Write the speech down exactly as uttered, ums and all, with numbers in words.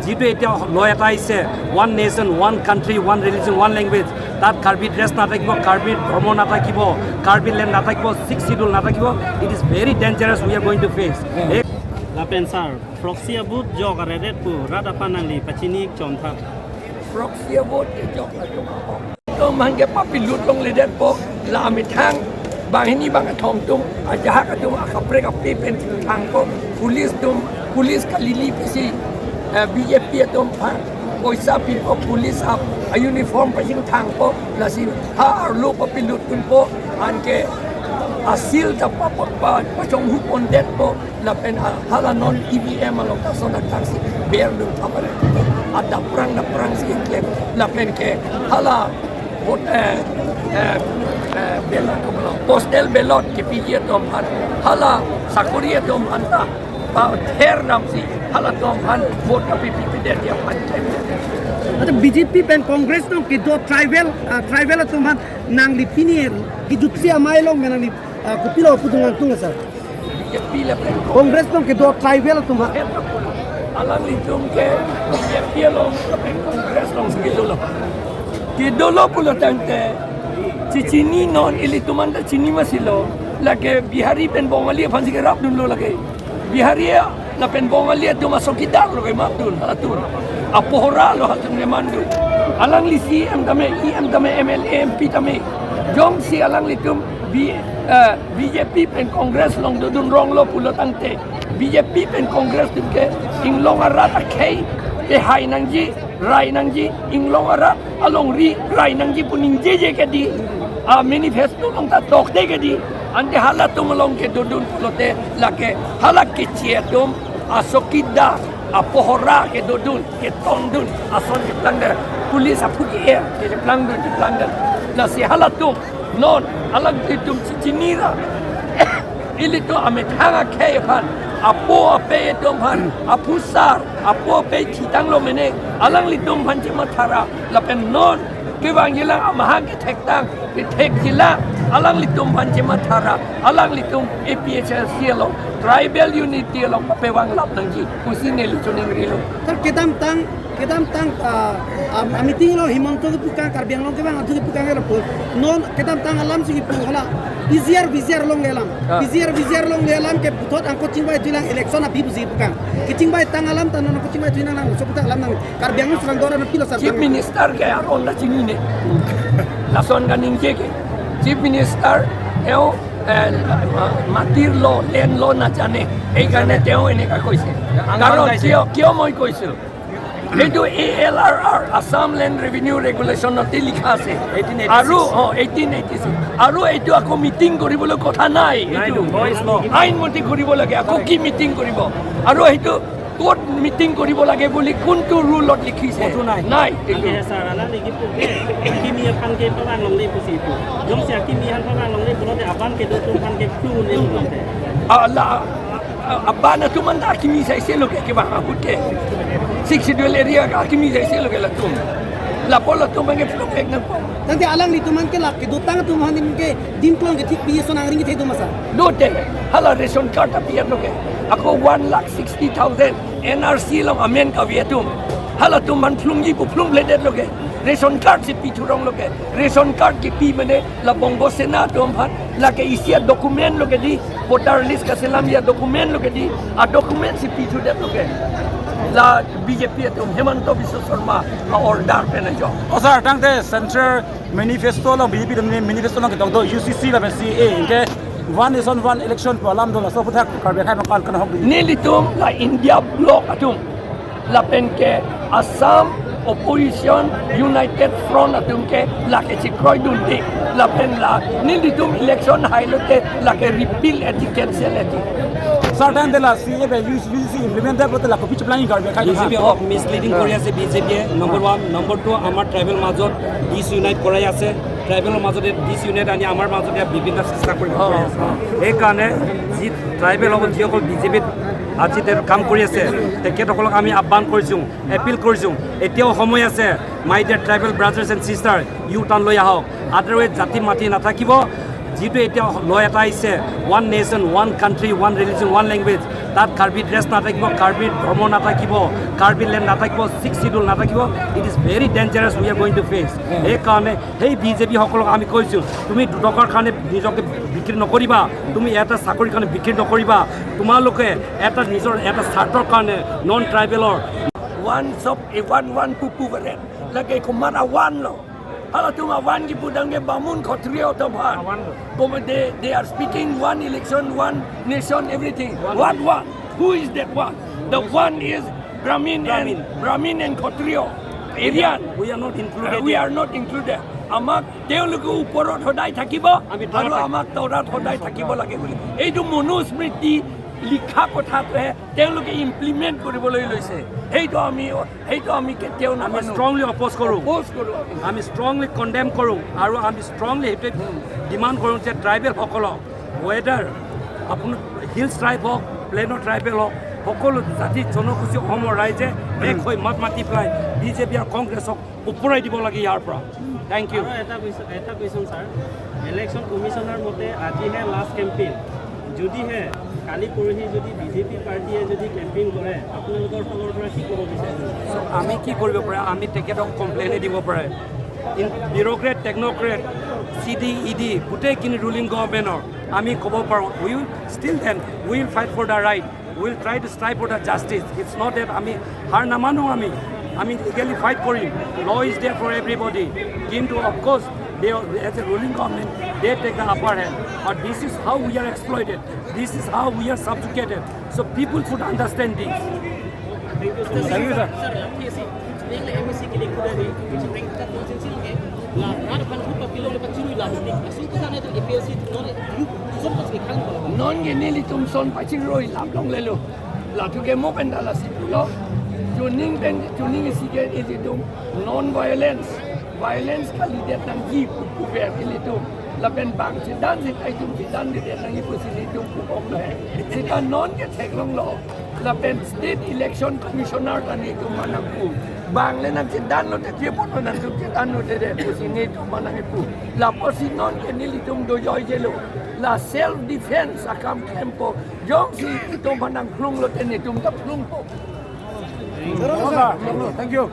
যিটো এতিয়া ল' এটা আহিছে, one nation, one country, one religion, one language, তাত কাৰ্বি ড্ৰেছ নাথাকিব, কাৰ্বি ধৰ্ম নাথাকিব, কাৰ্বি লেণ্ড নাথাকিব, ছিক্স চিডিউল নাথাকিব। It is very dangerous, we are going to face. এই Lapen sir, proxy vote jok aredet pu rat aphan nangli pachini chomtha. Proxy vote ke jok la jok. Atum hangke papilut longledetpo, la amethang banghini bangkethom atum, ajahak atum akaprek ape pen thangpo, police atum, police kalili pisi, eh, B J P atum ha, poisa pipo, police ap, a uniform pachingthangpo, lasi ha arlo papilut dunpo, anke a seal ta pa, pa, pa, pachonghu pondetpo, lapen a, hala non E V M along ta son athak si ber dun thapare. Adap prang dap prang si klem. Lapen ke hala vote, eh, eh, eh, ballot ko bala, postal ballot kepiji atum aphan, hala sakori atum aphan ta, pa, ther dam si hala atum aphan vote kapipi pidet ya aphan klem. Ata B J P pen Congress along kedo tribal, ah, tribal atum aphan nangli pini kejutsi amei along nangli, ah, kopilo pudun nangtung sir? B J P lapen Congress along kedo tribal atum ha. Alanglitum ke B J P along lapen Congress along si kedolo. Kedolo pulo tangte, chichini non ilitum anta chini masilo. Lake Bihari pen Bongali aphan si kerap dunlo lake. Bihari lapen Bongali atum a chowkidar lo ke map dun, atum. A pohora lo atum ke man dun. Alangli C M tame, E M tame, M L A, M P tame. Jongsi alanglitum B, eh, B J P pen Congress along dodun ronglo pulo tangte, B J P pen Congress atum ke inglong arat akhei pehai nangji, rai nangji, inglong arat alongri rai nangji pu ningjeje ke di, a manifesto along ta tokde ke di, ante halatum along kedodun pulote lake hala kechi atum, a chowkidar, a pohora kedodun, ketongdun, ason keplangdun, police aphu ke-er, keplangdun, keplangdun. Lasi halatum, non, alanglitum chichinira. Ilitum amethang akhei aphan, apo ape atum aphan, aphusar, apo ape thitanglo mene, alanglitum aphan chemathara, lapen non, kevangjilang amahang kethektang, kethekjilang, alanglitum aphan chemathara, alanglitum A P H L C along, tribal unity along, papevanglap nangji, pusi neli choningrilo. Sir, kedamtang, kedamtang, ah, ah, meeting lo Himanta kepukang, Karbi Anglong kevang atum kepukang lo pu. Non kedamtang alam si kipu hala P G R, V G R along le alam. Ah. P G R, V G R along le alam keputhot angko chingvai thuilang election aphi pusi kepukang. Kechingvaitang alam ta non angko chingvai thuinang nang, so puthot alam nang Karbi Anglong sarang dora na pilo sir. Chief Minister ke aron ta chinine. Lason kaningje ke. Chief Minister, তেওঁ, এ, মাটিৰ ল', লেণ্ড ল' নাজানে। এইকাৰণে তেওঁ এনেকা কৈছে। কাৰণ কিয়, কিয় মই কৈছো? এইটো A L R R, Assam Land Revenue Regulation তে লিখা আছে। Eighteen eighty six। আৰু, অ, eighteen eighty six। আৰু এইটো আকৌ মিটিং কৰিবলৈ কথা নাই। নাই, এইটো no, no, it's law। আইন মতে কৰিব লাগে। আকৌ কি মিটিং কৰিব? আৰু সেইটো ক'ত মিটিং কৰিব লাগে বুলি কোনটো ৰুলত লিখিছে? ক'তো নাই। নাই, এইটো। Ante sir, alangli kipu ke, akimi aphan ke pavang longle pusi pu. Jongsi akimi aphan pavang longle pulote aban kedo atum aphan ke plu ne pulote. Ala, a-, aban atum anta akimi saise lo ke, kevang ahut ke. Sixth Schedule area ke akimi saise lo ke latum. Lapu latum aphan ke plu pek nangpo. Tangte alanglitum aphan ke lake dotang atum aphan ke dimplong ke thik pi so nangring ke thek do ma sir? Dote, hala ration card ta pi-et lo ke. Ako one lakh sixty thousand N R C along amen kave atum. Halatum aphan phlungji pu phlungledet lo ke. Ration card si pithu rong lo ke. Ration card kipi mane la Bongo Sena atum aphan, lake isi a document lo ke di, voter list kaselamji a document lo ke di, a document si pithudet lo ke. La B J P atum, Himanta Biswa Sarma a order pen ajo. O sir, tangte Central Manifesto along, B J P atum manifesto along ketok do U C C lapen C A A, anke One Nation One Election pu alam do, laso aphuthak Karbi akhei aphan kanghok dun. Nelitum la India Bloc atum, lapen ke Assam Opposition United Front atum ke lake chekroidunde, lapen la nelitum election hailote lake repeal eti, cancel eti. Sir, tangte la C A A pen U C C implement det pulote la kopi cheplang Karbi akhei aphan? B J P alok misleading কৰি আছে, B J P এ, number one। Number two, আমাৰ ট্ৰাইবেল মাজত ডিছইউনাইট কৰাই আছে। ট্ৰাইবেলৰ মাজতে ডিছইউনাইট আনি আমাৰ মাজতে বিভেদ সৃষ্টি কৰিব কৰি আছে। সেইকাৰণে যি ট্ৰাইবেল হ'ব, যিসকল B J P ত আজি তেওঁ কাম কৰি আছে, তেখেতসকলক আমি আহ্বান কৰিছোঁ, এপিল কৰিছোঁ, এতিয়াও সময় আছে। My dear tribal brothers and sister, U turn লৈ আহক, otherwise জাতি মাটি নাথাকিব। যিটো এতিয়া ল' এটা আহিছে, one nation, one country, one religion, one language, তাত কাৰ্বি ড্ৰেছ নাথাকিব, কাৰ্বি ধৰ্ম নাথাকিব, কাৰ্বি লেণ্ড নাথাকিব, ছিক্স চিডিউল নাথাকিব। It is very dangerous, we are going to face. সেইকাৰণে সেই বিজেপিসকলক আমি কৈছোঁ, তুমি দুটকাৰ কাৰণে নিজকে বিক্ৰী নকৰিবা, তুমি এটা চাকৰিৰ কাৰণে বিক্ৰী নকৰিবা, তোমালোকে এটা নিজৰ এটা স্বাৰ্থৰ কাৰণে নন ট্ৰাইবেলৰ One shop, eh, one, one pupu beren. Lake kumar awan lo. Halatum awan kipudang ke Bamun Khatria atum aphan. Awan lo. But they, they are speaking one election, one nation, everything. One. What one? Who is that one? The one is Brahmin and, Brahmin. Brahmin and Khatria. Aryan. We are not included. Uh, we are not included. আমাক তেওঁলোকে ওপৰত সদায় থাকিব আমি তলত আৰু থাকিম। আমাক তলত সদায় থাকিব লাগে বুলি এইটো মনুস্মৃতি লিখা কথাটোহে তেওঁলোকে ইমপ্লিমেণ্ট কৰিবলৈ লৈছে। সেইটো আমি, সেইটো আমি কেতিয়াও আমি নামানো। ষ্ট্ৰংলি অপ'জ কৰোঁ। অপ'জ কৰোঁ আমি। আমি ষ্ট্ৰংলি কণ্ডেম কৰোঁ আৰু আমি ষ্ট্ৰংলি সেইটো ডিমাণ্ড কৰোঁ যে ট্ৰাইবেলসকলক, ৱেডাৰ আপোনাৰ হিলছ ট্ৰাইব হওক, প্লেনৰ ট্ৰাইবেল হওক, সকলো জাতি জনগোষ্ঠী অসমৰ ৰাইজে এক হৈ মাত মাতি পেলাই বিজেপি আৰু কংগ্ৰেছক উপৰাই দিব লাগে ইয়াৰ পৰা। Thank you. আৰু এটা কুৱেশ্যন, এটা কুৱেশ্যন ছাৰ, ইলেকশ্যন কমিশ্যনৰ মতে আজিহে লাষ্ট কেম্পেইন। যদিহে কালি পৰহি যদি বিজেপি পাৰ্টীয়ে যদি কেম্পেইন কৰে, আপোনালোকৰ ফালৰ পৰা কি ক'ব বিচাৰিব? চ' আমি কি কৰিব পাৰে? আমি তেখেতক কমপ্লেইনে দিব পাৰে। ইন বিউৰ'ক্ৰেট, technocrat, C D, E D, গোটেইখিনি ৰুলিং গভৰ্ণমেণ্টৰ আমি ক'ব পাৰোঁ। We will still then, we will fight for the right. We will try to strive for the justice. It's not that আমি হাৰ নামানো, আমি, আমি legally fight Karim. Law is there for everybody. কিন্তু of course, they are, as a ruling government, they take the upper hand. But this is how we are exploited. This is how we are subjugated. So people should understand this. Thank you, sir. Thank you, sir. Sir, last thing, sir, neng le M A C ke liye kuda di, Chingmeng ka constituency lo ke, la, rat aphan thu papilo le pachirui la, asu ko sane to A P H L C, non, you, so much ke khang ko. Non ke nelitum son pachirui lam longlelo. Latum ke mo pen da lasi pulo. Chuning pen, chuning isi ke ilitum non violence. Violence kalidet nangji pu, pu ber ilitum. Lapen bang chedam si itum chedamdedet nangji pusi ilitum pu bom lo he. Sita non ke theklonglo. Lapen State Election Commissioner ta netum aphan nangpu. Bang le nangchedamlote, kepon nangtum chedamlote de pusi netum aphan nangpu. Lapusi non ke nelitum dojoijelo. La self defense akam klempo. Jongsi itum aphan nangphlunglote netum ta phlungpo. Thank you.